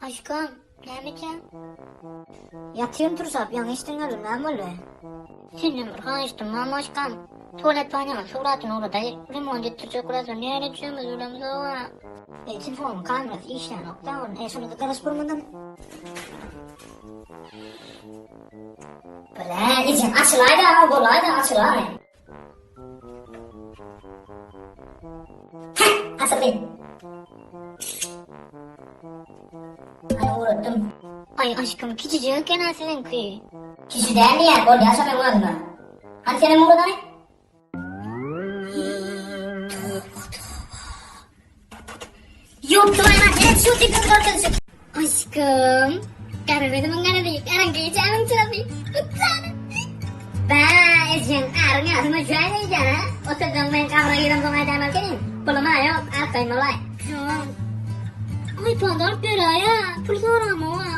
Aşkym, näme etýäň? Ýatyryn tursap, ýaňy işden geldim, näme boldy? Senden bir haýyştym barmy aşkym? Tualet banýanyň suratyny ugradaý, remont etdirjek birazdan näle düşemiz bilemzog-a. Eý, telefonyň kamerasy işlänok-da, ony eý, şonda-da garaşyp bolmandan. Bile, ejem açylaý-da, bolaý-da, açylaý. Heh, açyldy. Hany ugratdym. Aý aşkym kiçijik eken-ä siziňki. Kiçi dälmi ýa, bolýa şo meň özüme. Hany senem ugrat hany. Toba toba. Ýok toýma seret şu tipiň görkezişi. Aşkym. Gara gözümiň garasy, garaň gijämiň çyrasy. Uçsana. Ba, ejeň aryň ýadyma jaý diýýän ha. Otursaň men gabra giremsoň aýdaýmaly seniň. Pulum-a ýok, arkaýyn bolaý. Jan. Aýpanda alyp beräý-ä, pul soramok-a.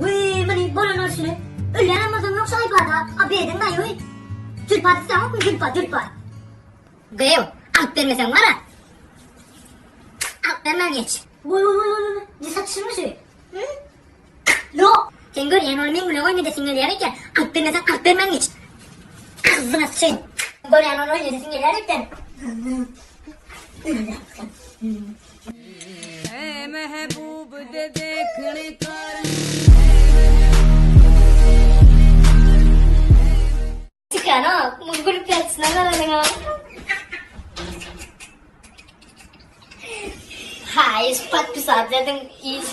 Wiý, muny bolan bolşuny. Ölýänem bolsaň ýok şu aýpada. A bediň baý-uý. Jülpat isläňokmy, jülpat, jülpat. Gyýw, alyp bermeseň bar-a. Alyp bermän geç. Goý, goý, goý, goý, ne satyşyňmy şu? Hı? Ýok. Sen görýän ony meň bilen oýun edesiň gelýär eken. Alyp bermeseň alyp bermän geç. Agzyna sıçaýyn. Görýän ony oýun edesiň gelýär eken. Çykanok, muň gülüp ýatyşyna garalyň-a. Haýyş podpisat ediň iş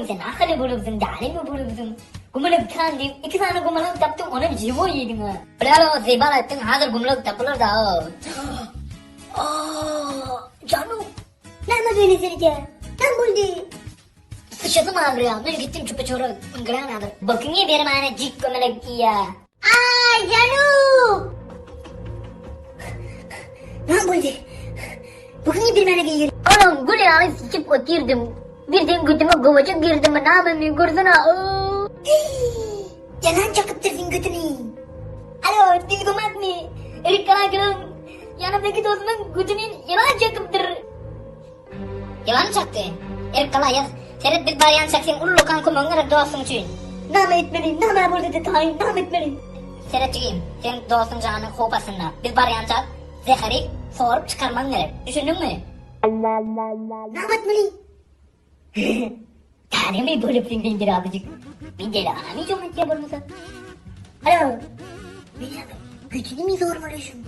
Sen ahyry bolupsyň dälimi bolupsyň. Gumuluk tan diýip iki sany gumuluk tapdyň onam žiwoý iýdiň-a. Bravo Zibal aýtdyň hazir gumuluk tapylar da. Aaa janu. Näme beýle seredýä? Näme boldy? Sıçasym agyrýar. Men gitdim çupa çora yngyran adyr. Bokuňy bermäne jik gömelek iýä. Aý janu! Näme boldy? Bokuňy bermäne geýir. Olam gül ýaly sıçyp otyrdym. Birden götüme gowaça girdimi namemi görsene. Ýalan çakypdyr seň götüni. Alo, dilgomatmy? Erik Karakylyň ýanymdaky dostumyň götüni ýylan çakypdyr. Ýylany çakdy. Erk gala ýaz. Seret biz barýançak seň ullakan kömegiň gerek dostuň üçin. Name etmeli, name boldy-da taýyn, name etmeli? Seret jigim, seň dostuň jany howp astynda. Biz barýançak zäheri sorup çykarmagyň gerek. Düşündiňmi? Name etmeli? Täzemi bolupsyň sen birazajyk. Men beýle agamy ýok etýä bolmasa. Alo. Men ýa güýjüni zormaly şuň.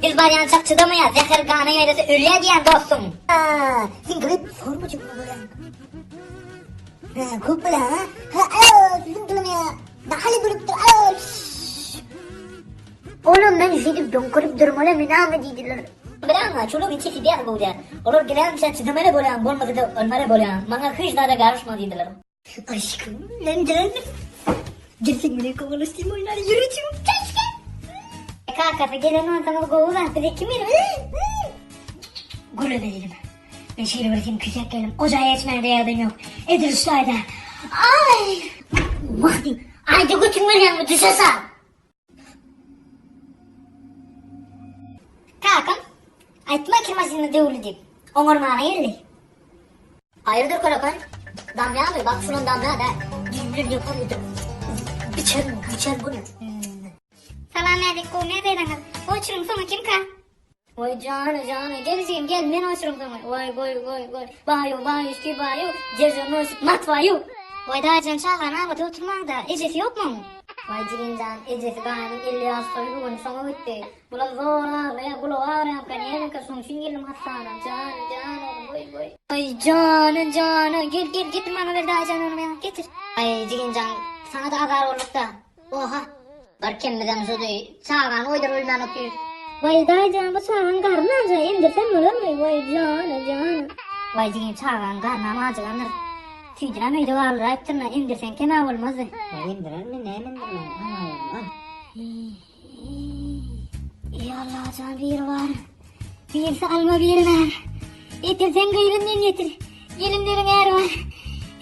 Biz barýançak çydamaýar, zäher gana ýaýrasa ölýär diýýän dostuň. Aa, sen gylyp sormajak bolýaň. Ha, köp bile ha. Ha, alo, siziň gylymy nahali bolupdyr. Alo. Olam men şeýdip doňkaryp durmaly menami diýdiler. Bileňmi, çulugyň sesi bäri gowja. Olar geläýinçä çydamaly bolýaň, bolmasa-da ölmeli bolýaň. Maňa hiç zada garyşma diýdiler. Aşkym, men geldim. Gel sen bilen kowalaşayım oýnar ýürejigim çaşsyn. Kakasy gelen bolsaňyz gowy zat bize kim gelir? Gürle berelim. Men şeýle bir seni küýsäp geldim. O jaýa geçmäge-de ýagdaýym ýok. Edil şu taýda. Aý! Wah diýip, aýda götüň berýäňmi düşe sal. Kakam, aýtma ki maşyny döwli diýip, oňarmaga geldi. Haýyrdyr kölekan? Damýamy? Bak şulan damýa da. Düýbünden ýokary gidip. Biçer, biçer bunu. Salam ädik, gowy ýagdaýlaryňyz? Oçuryň soňy kimka? Oý jany jany gel jigim gel men oçuryň soňy. Oý goý goý goý. Baýu baýuşki baýu, ježe noşik mat baýu. Oý daýyjan çagany abady oturmaňda, ejesi ýokmy oň? Waý jigimjan ejesi daýymyň 50 ýaş toýy bu gün şoňa gitdi. Bulam zor aglaýa gulagy agyrýamka nämekä şoň üçin geldim hassana. Jany jan oglum goý goý. Oý jany jany gel gel getir maňa ber daýyjan ony maňa getir. Aý jigimjan saňa-da azar boldukda. Oha! Bir kemmizem şudy, çagany oýduryp bilmän otyr. Waý daýyjan bu çagaň garny aja, emdirsem bolarmy? Waý jana jana. Waý jigim çagaň garnam ajygandyr. Süýdünem öýde galdyraýypdyryn-a, emdirseň kem-ä bolmazdy. Waý emdirerin men näme emdirmän, al oglum al. Eý Allajan biri bar. Birisi alma biri nar. Getirseň gyzym men getir. Gelinleriň äri bar.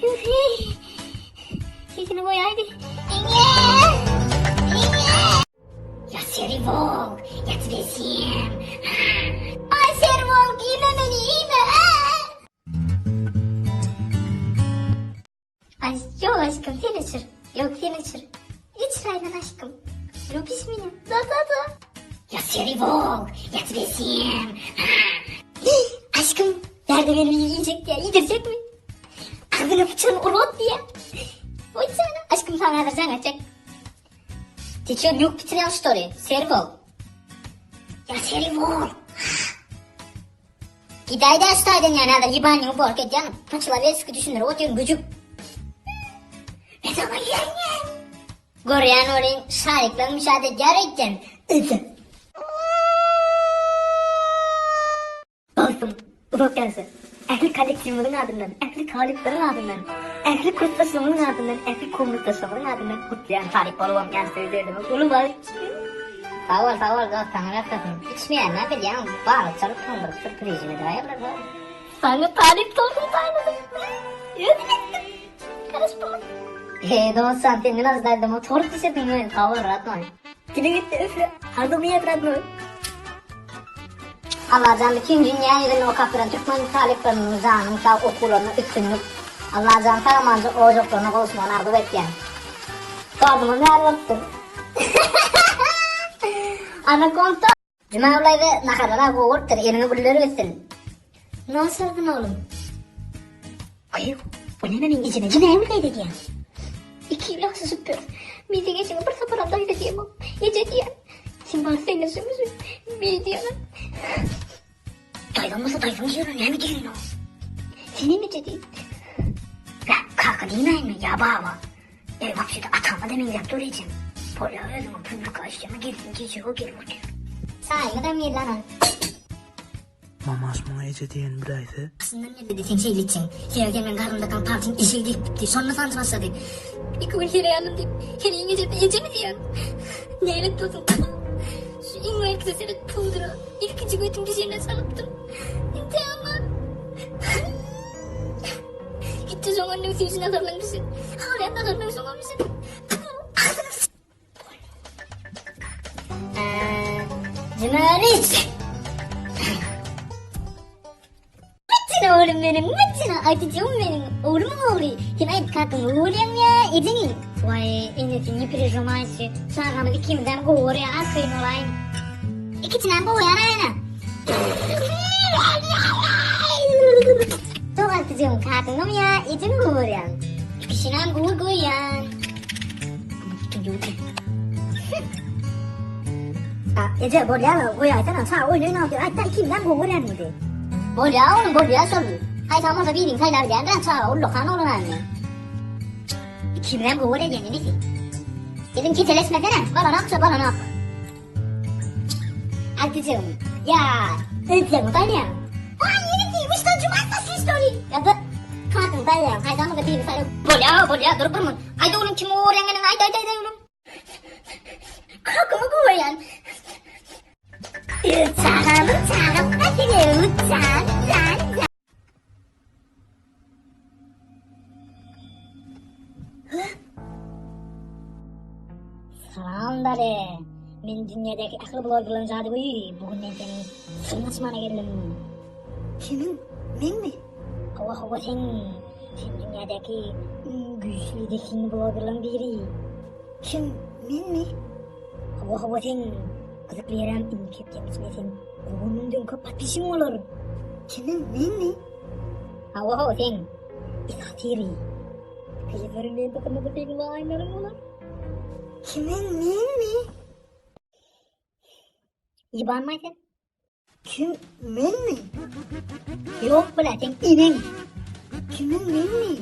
Hüh-hey. Sesini goýaýdy. Eňe! Eňe! Ya seri volk, ya тебе съем. Ay seri volk, iýme meni, iýme. aşkym sen öçür. Ýok sen öçür. Öçür aýdan aşkym. Lubiş meni. Da da da. Ya seri bol. Ya tbesim. Aşkym bärde meni iýjek diýä. Iýdirjekmi? Agzyna pyçagyny urup diýä. Oý sana. Aşkym saňa häzir jaň etjek. Ty ço nýuk bitirýäň ştory? Seri bol. Ya seri bol. Gidäýdä şu taýdan ýa näder ýybanyňy bork edýäň, paçlaweski düşündirip otyryn güjük. Men saňa ýeňýän. Görýän welin şarikleň müşahede edýär öýtýän. Öýtse. Dostum, uzak ýaşa. Ähli kollektiwimiziň adyndan, ähli talyplaryň adyndan, ähli kursdaşlarymyzyň adyndan, ähli komnatdaşlarymyzyň adyndan gutlaýan. Talyp bolubam ýaş söýüjerdiňiz uly bagt. Sag bol, sag bol dost, saňa ýakasyn. Içmeýänler bilýäň, balyk çalyp soň bir sürprizimi daýarlar. Saňa talyp tortuny taýynladym. Özüm etdim. Garaşdym. Eý dost jan, senden aždaýdym, tort bişirdiň men, sag bol radnoý. Diliň etdi üfle, arzuwyňy ýet radnoý. Allajan bütin dünýä ýüzünde okap ýören türkmen talyplarynyň janyny sag okuwlarynda üstünlik Allajan sag amanja ojaklaryna gowuşmagyny arzuw etýän. Tortumyz näl bolupdyr. Anakonda. Juma ablaýda naharlar-a gowy bolupdyr, eliňe güller bitsin. Nasyrdyn oglum. Aýu, bu näme meň ejeme näme gaýda diýýän? Iki ýyl ýagşyşyp ýörüs. Men seň ejeňe bir saparam daýza diýemok. Eje diýýän. Sen bary seňleşemizmi? Beý diýemem. Daýzaň bolsa daýzaň diýerin, näme diýerin o? Senem eje diý. Ýa kaka diýmäýinmi, ýa baba. Eý, wapşe-de atama-da meňzäp dur ejeň. Bolýa özüňe publika işleme gelsin gije gelip otyr. Çaýyňyzam geldi ana. Mamaş muňa eje diýeni biläýse. Başyndan bellidi seň şeýle etjegiň. Sebäbi sen meň garnymdakam palçyň eşegi degip gitdi. Şonda sanjy başlady. Iki gün heleý aldym diýip, heleýiň ejesine ejemi diýýäň. Nälet bolsun pul. Şu iň belkisi seret pudra. Ilkinji götüm düşende çalypdym. Indi aman. Gitdi şoň önüne süýji nazarlaň bişir. Halaýan nazarlaň şoňa bişir. Jumariç. Mıçına oğlum benim, mıçına aytıcım benim, oğlumun oğlu. Sen ayt kakam oğlum ya, ejeni. Vay, enesi ne perejemaýşy. Çagamyz ikimizem gowy görýär, arkaýyn bolaýyn. Ikisinem gowy görýär aýna. Çok altyjygym kakyňam ýa ejeňi gowy görýäň. Ikisinem gowy görýän. Eje bolýar goýaýsana çaga oýun oýnap otyr aýtda ikimizem gowy görýän diýdi. Bolýar oglum bolýar şol. Haýsam bolsa birini saýlap bilýändir çaga ullakan oglan indi. Ikimizem gowy görýän inisi. Dedim ketelesmesene bolanak şo bolanak. Altyjygym ýa özleňi saýlaýaň. Waý inisi вы что jumaýsa что ли? Ýa-da kakyňy saýlaýaň haýsam bolsa birini saýlap. Bolýar bolýar dur bir minut. Aýt oglum kimi gowy görýäň aýt aýt aýt oglum. Kakamy gowy görýän. Öz çagamyň çagasy da seni jan jan jan. Salam dali. Men dünýädäki ähli bloggerlaryň jadygöýi. Bu gün men seniň syryňy açmana geldim. Kimiň? Meňmi? Hawa hawa sen. Sen dünýädäki iň güýçli zehinli bloggerlaryň biri. Kim? Menmi? Hawa hawa sen. Gyzykly ýerem indiki hepdäniň içinde seň on müňden köp podpisçiň bolar. Kimiň? Menmi? Hawa hawa sen. Esasyry. Gyzlaryň lentasynda-da seň laýnlaryň bolar. Kimiň? Menmi? Ýybanmaý sen. Kim? Menmi? Ýok bile sen eneň. Kimiň menmi?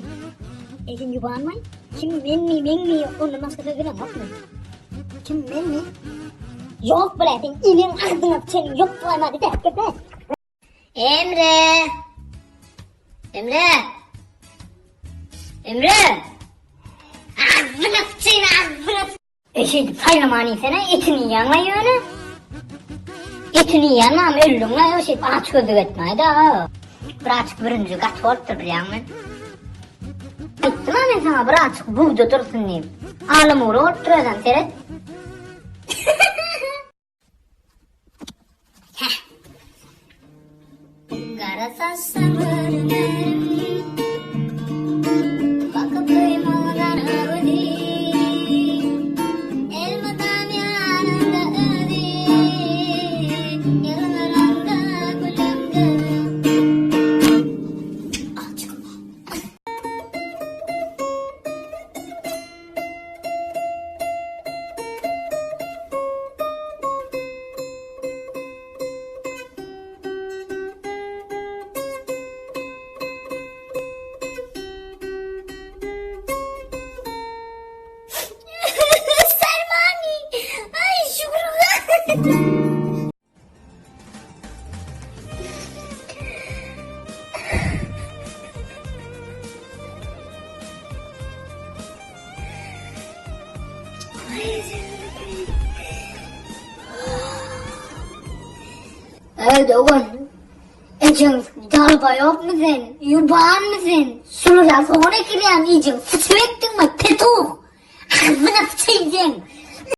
E sen ýubanmaý. Kim menmi menmi ondan başga söz bileňokmy? Kim menmi? Ýok bile sen eneň agzyňa senin ýok bolaýma diýip gitme. Emre! Emre! Emre! Agzyňa sıçayım agzyňa E şeýdip saýlaman iýsene, etini iýýäň-le ýöne. Etini iýýän mam öldüň-le, ýo şeýdip aç gözlük etmäý-de. Birazjyk bürünji gaty bolupdyr bilýäňmi? Aýtdym-a men saňa birazjyk bugda dursun diýip. Alym ury bolupdyr özem seret. Heh. Gara saçdan görünerim Bakyp duýmaly gara. Eý dogan, ejeň dalbaýopmy sen, ýubanmy sen? Şular ýaly sogan ekilýärmi iýjek, syçyp ekdiňmi, petuh?